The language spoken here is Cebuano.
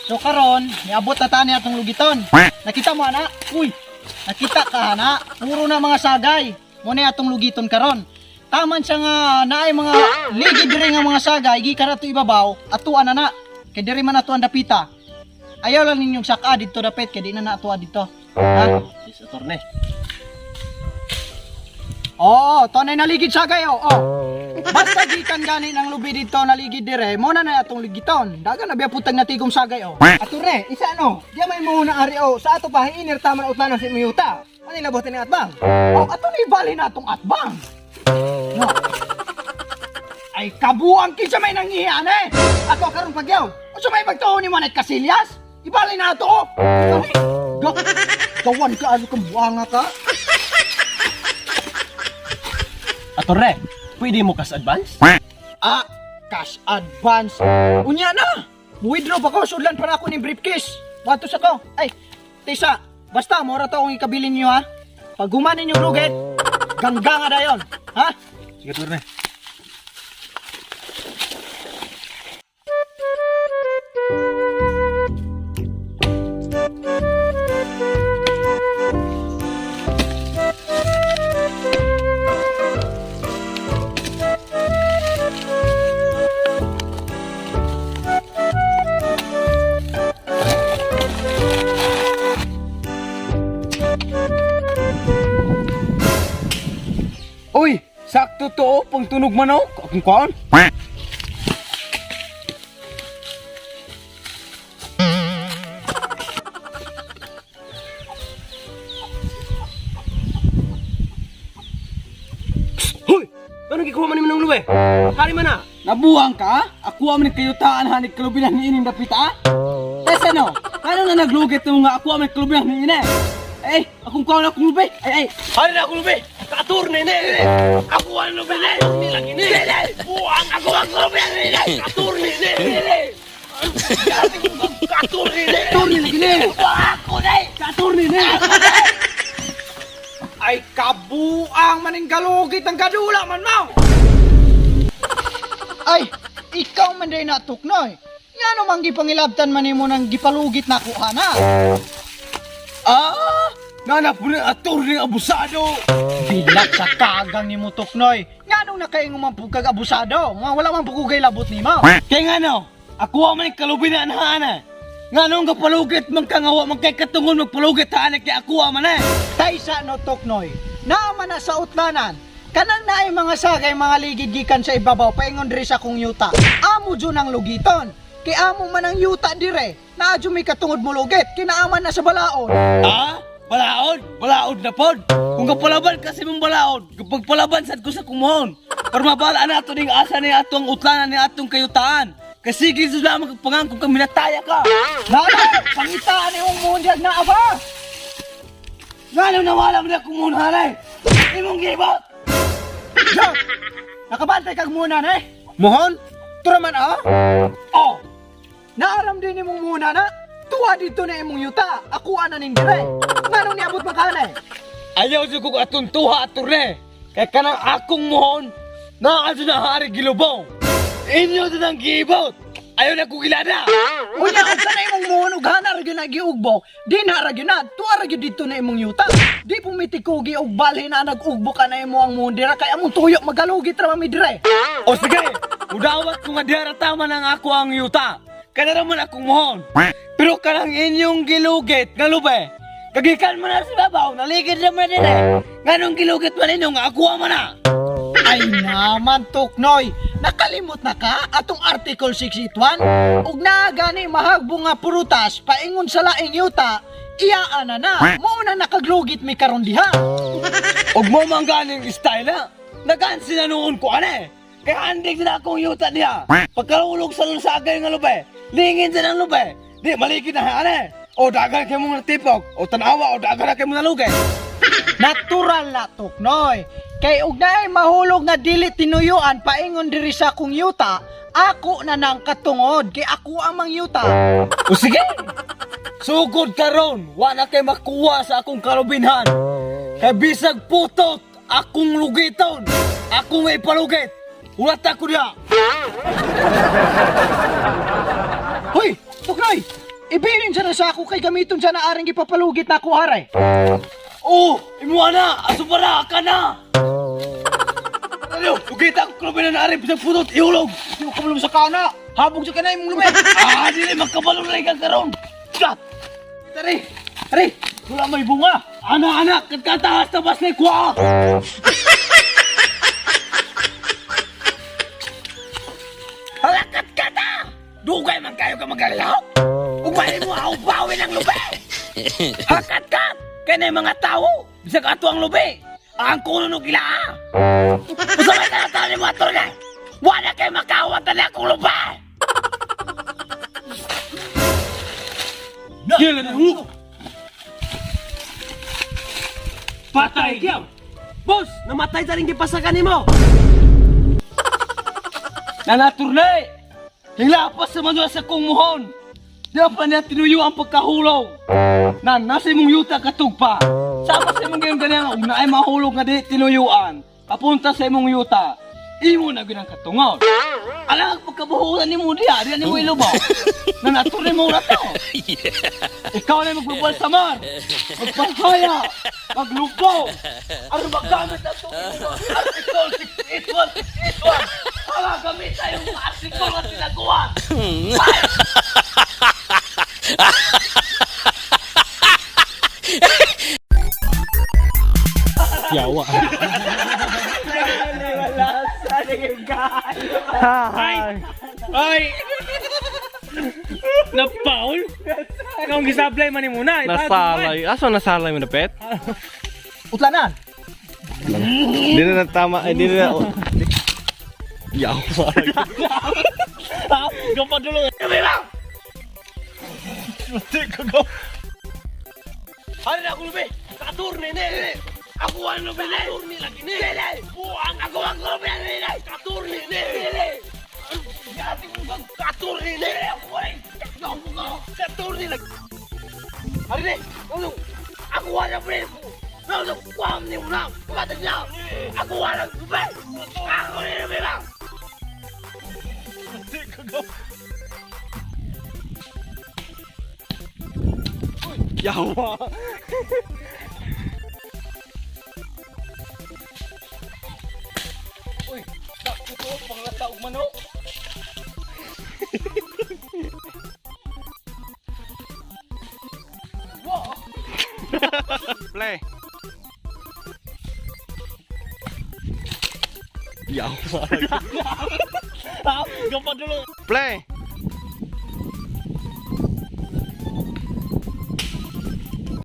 So karon, niabot na ta ni atong lugiton. Nakita mo ana? Uy, nakita ka ana? Puro na mga sagay. Mo na atong lugiton karon. Taman siya nga naay mga ligi diri nga mga sagay gikan ato ibabaw, atuan na na. Kay diri man ato ang dapita. Ayaw lang ninyong saka didto dapit kay di na na atua didto. Ha? Yes, attorney. Oo, to na naligid sagay oh. Oh. Basta gikan gani ng lubi dito naligid dire, mo na na atong ligiton. Dagan na biya putang natigom sagay oh. Ature, isa no. Di may mo na ari o. Sa ato pa hiinir tama na utlanan si Miyuta. Ano ilabot ni atbang? Oh, ato na ibali na atong atbang. No. Ay kabuang kinsa may nangihian eh. Ato karon pagyaw. Unsa may magtuo ni Manay Casillas? Ibali na ato. Oh. Ay, gawan ka ano kang buanga ka? Attorney, pwede mo cash advance? Ah, cash advance. Unya na. Withdraw pa ko, sudlan pa na ako ni briefcase. Wato sa ko. Ay, tisa, basta mora to akong ikabilin niyo ha. Pag gumanin yung lugit, gangga nga dayon. Ha? Sige, attorney. Uy, sakto to oh, pang tunog manok. Akong kuan. Hoy! Ano gikuha man nimo ng luwe? Hari man na. Nabuang ka? Ako ang kayutaan hanig kalubinan ni ining dapita? Tesa no, ano na naglugit mo nga ako ang kalubinan ni ine? Eh, akong kuha na akong lubi. Ay, ay. Hari na akong lubi! Katurne ni! Ako ang lubi ni! Nilang ini! Buang ako ang lubi ni! Katurne ni! Katurne ni! Katurne na gini. Ako ni! Katurne ni. Ay kabuang maning galugit ang kadula man mo. Ay, ikaw man day natuknoy. Ngano man gipangilabtan man nimo nang gipalugit na kuha na. Ah, nana po ni aturne abusado. Bilak sa kagang ni mo tuknoy. Nganong nakaingon man pug kag abusado? Nga wala man pug kay labot nimo. Kaya nga no, ako ang may kalubinan hana. Nga nung kapalugit man ka nga wa man kay katungod magpalugit hana kay ako man eh. Taysa no tuknoy. Naama na sa utlanan. Kanang naay mga sagay mga ligid gikan sa ibabaw paingon diri sa kong yuta. Amo jud ang lugiton. Kay amo man ang yuta dire. Naa jud may katungod mo lugit. Kinaaman na sa balaod. Ah? Balaod? Balaod na pod. Kung kapalaban kasi mong balaod, kapag palaban sad ko sa kumuhon. Pero mabala na ato ning asa ni atong utlanan ni atong kayutaan. Kasi gisus lamang kag pangangkong kang minataya ka. Nana, pangitaan imong mundiag na aba. Ngano nawala mo na kumuhon hanay? Imong gibot! Jok! Nakabantay kag muna na eh. Mohon? Tura man ah. Oh! Naaram din imong muna na. Tuwa dito na imong yuta. Ako ana ning dire. Nganong niabot man ka na eh? Ayaw jud kog atong tuha aturne. Kay kanang akong muhon, naa jud na hari gilubong. Inyo jud ang giibot. Ayaw na kog ilada. Unya kung sa na imong muhon ug hana ra gyud na giugbo, di na ra gyud na, tuwa ra gyud dito na imong yuta. Di pumitikugi og balhin na nag-ugbo ka na imo ang muhon dira kay among tuyo magalugit ra mami dire. O sige, udawat ko nga diara tama ng ako ang yuta. Kada naman akong muhon. Pero kanang inyong gilugit nga lube. Kagikan man na sa babaw, naligid naman din eh. Nganong gilugit man ninyo nga ako man na. Ay naman tuknoy, nakalimot na ka atong Article 681 ug naa gani mahagbo nga prutas paingon sa laing yuta, iyaan na na. Mao na nakaglugit mi karon diha. Og mo man ganing style na. Nagansi na noon ko ane. Kaya andig na akong yuta niya. Pagkalulog sa lusagay nga lube, lingin sa ng lube. Di maligid na ane. O dagan kay mong natipok, o tanawa, o dagan na kay mong nalugay. Natural na tuknoy. Kay og naay mahulog nga dili tinuyuan paingon diri sa akong yuta, ako na nang katungod kay ako ang mangyuta. O sige! Sugod karon, wa na kay makuha sa akong kalubinhan. Kay bisag putot, akong lugiton, akong ipalugit. Ulat ako diha. Hoy, tuknoy. Ibilin siya na sa ako kay gamiton siya na aring gipapalugit na ako aray. Oh, imuha na! Aso para ka na! Ano? Ugita ang klubi na naari, bisag putot, ihulog! Di ko kabalo sa kana. Habog sa kanay mong lubi. Ah, dili magkabalo na ikaw karon. Kat! Tari! Tari! Wala may bunga! Ana, anak! Katahas na bas na kuha! Halakat ka ta! Dugay man kayo ka magalaw! Ugmay mo ako bawin ang lubi! Hakat ka! Kaya na yung mga tao! Bisag ato ang lubi! Ang kuno no gila! Usa may tanatan ni mga torne! Wala kayo makawatan na akong lubi! Patay! Boss! Namatay ta rin gipasakan nimo! Nanaturnay! Hilapas sa manula sa kong muhon! Di pa niya tinuyo ang pagkahulog! Na nasa imong yuta katugpa! Sama sa imong gayon ganyan ug naay mahulog nga di tinuyuan! Papunta sa imong yuta! Imo na gyud ang katungod! Alang ang pagkabuhulan nimo diha, diha nimo ilubaw! Nanaturnay mo ra to! Ikaw na magbabalsamar! Magpahaya! Maglubaw! Aron magamit ang tubig! Article 681 681! Para gamit tayong mga article na tinaguan! Yawa. Ay! Na-foul? Ikaw ang gisablay man ni muna. Nasalay. Aso nasalay mo na pet? Utlanan. Hindi na tama. Ay, di na. Yawa. Ano na ako lubi? Katurne ni! Ako ang lubi ni! Katurne lagi ni! Buang ako ang lubi ni! Katurne ni! Gati mo kang katurne ni! Ako ay! Katurne lagi! Ano ni? Ano? Ako ang lubi! Ano? Kuam ni una! Kumatag na! Ako ang lubi! Ako ni lubi lang! Yawa. Uy, sakto to, panglata og manok. Play. Yawa. Play.